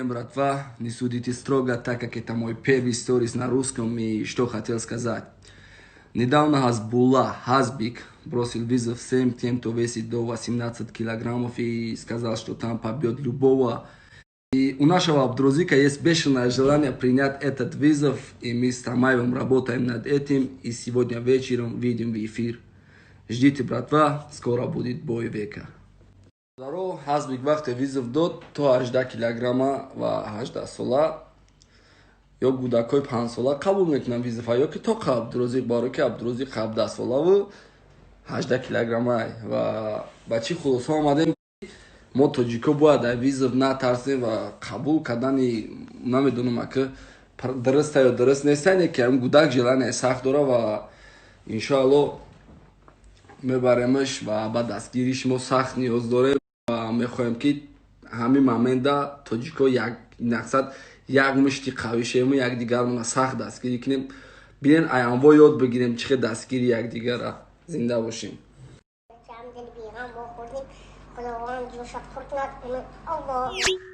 Всем, братва, не судите строго, так как это мой первый сторис на русском, и что хотел сказать. Недавно Хасбулла Хасбик бросил вызов всем тем, кто весит до 18 килограммов, и сказал, что там побьет любого. И у нашего Абдрузика есть бешеное желание принять этот вызов, и мы с Тамаевым работаем над этим, и сегодня вечером выйдем в эфир. Ждите, братва, скоро будет бой века. Даро Ҳазбик вақте вызов дод то 18 килограмма ва 18 сола ё кӯдакҳои 5 сола қабул мекунанд вызов а, ё ки то Абдурозиқ, баро ки Абдурозиқ 17 солаву 18 килограммай. Ва ба чӣ хулоса омадем? Мо, тоҷико, бояд ай вызов натарсем ва қабул кардани, намедонам, ака, дуруста ё дуруст неста, не ки ҳам гудак желание сахт дора ва иншоалло мебаремаш ва ба дастгирии шумо сахт ниёз дорем ва мехоҳем, ки ҳамин момент а тоҷико як мақсад, як мушти қавӣ шевему якдигармона сахт дастгирӣ кунем. Бинен, аянво ёд бигирем, чӣ хел дастгири якдигара. Зинда бошем. Дили беғам мо хӯрдем, Худованд ҷошат пур кунад. Аллоҳ.